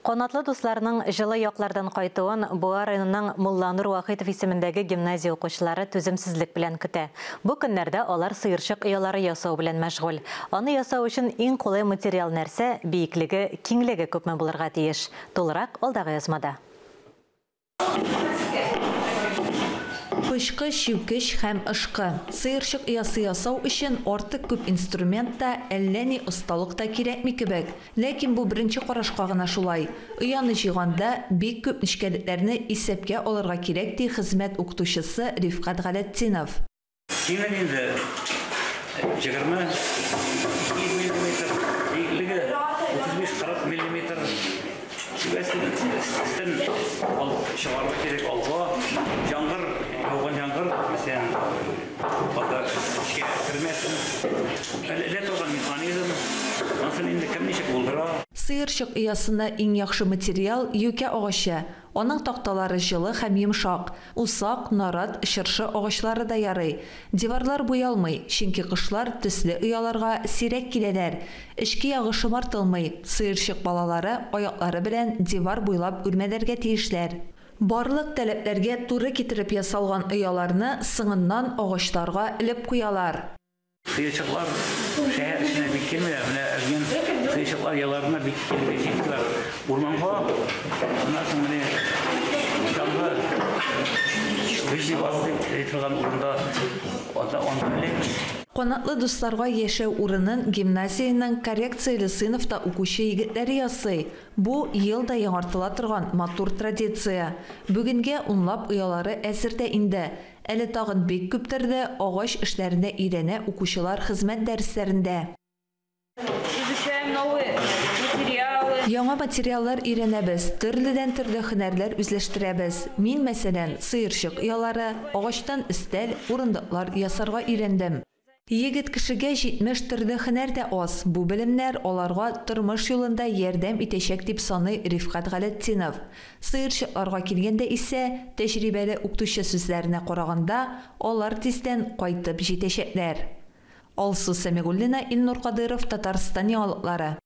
Канатлы дусларның җылы яклардан кайтуын Буа районының Мулланур Вахитов исемендәге гимназия укучылары түземсезлек белән көтә. Бу көннәрдә алар сыерчык оялары ясау белән мәшгуль. Аны ясау өчен иң кулай материал нәрсә, биеклеге, киңлеге күпме булырга тиеш? Тулырак алдагы язмада. Пычкы, чүкеч һәм ышкы. Сыерчык оясы ясау өчен артык күп инструмент та, әллә ни осталык та кирәкми кебек. Ләкин бу беренче карашка гына шулай. Ояны җыйганда, бик күп нечкәлекләрне исәпкә алырга кирәк, ди хезмәт укытучысы Рифкать Галәтдинов. Киңлеге инде 22 миллиметр, биеклеге 35-40 миллиметр. Түбәсен өстен алып чыгарырга кирәк алга. Яңгыр, яуган яңгыр, мәсәлән, анда эчкә кермәсен. Элә торган механизм. Ансын инде кем ничек булдыра. Сыерчык оясына иң яхшы материал, юкә агачы. Аның такталары җылы һәм йомшак. Усак, нарат, чыршы агачлары да ярый. Диварлар буялмый, чөнки кошлар төсле ояларга сирәк киләләр. Эчке ягы шомартылмый, сыерчык балалары аяклары белән дивар буйлап үрмәләргә тиешләр. Барлык таләпләргә туры китереп ясалган ояларны соңыннан агачларга элеп куялар. Сыерчыклар шәһәр эченә бик килмиләр. Менә элгән сыерчыклар яларына бик килергә җитмиләр. Урманга, аннан соң менә чаңгы Выжли базы дип әйтә торган урында анда анда эләбез. Канатлы дусларга яшәү урынын гимназиянең коррекцияле сыйныфта укучы егетләре ясый. Бу, ел да яңартыла торган матур традиция. Бүгенгә унлап оялары әзер дә инде. Әле тагын бик күп төрле агач эшләренә өйрәнә укучылар хезмәт дәресләрендә. Изучаем новые материалы. Яңа материаллар өйрәнәбез, төрледән-төрле һөнәрләр үзләштерәбез. Мин, мәсәлән, сыерчык оялары, агачтан өстәл, урындыклар ясарга өйрәндем. Егет кешегә 70 төрле һөнәр дә аз, бу белемнәр аларга тормыш юлында ярдәм итәчәк, дип саный Рифкать Галәтдинов. Сыерчыкларга килгәндә исә, тәҗрибәле укытучы сүзләренә караганда, алар тиздән кайтып җитәчәкләр. Алсу Сәмигуллина, Илнур Кадыйров, Татарстан яңалыклары.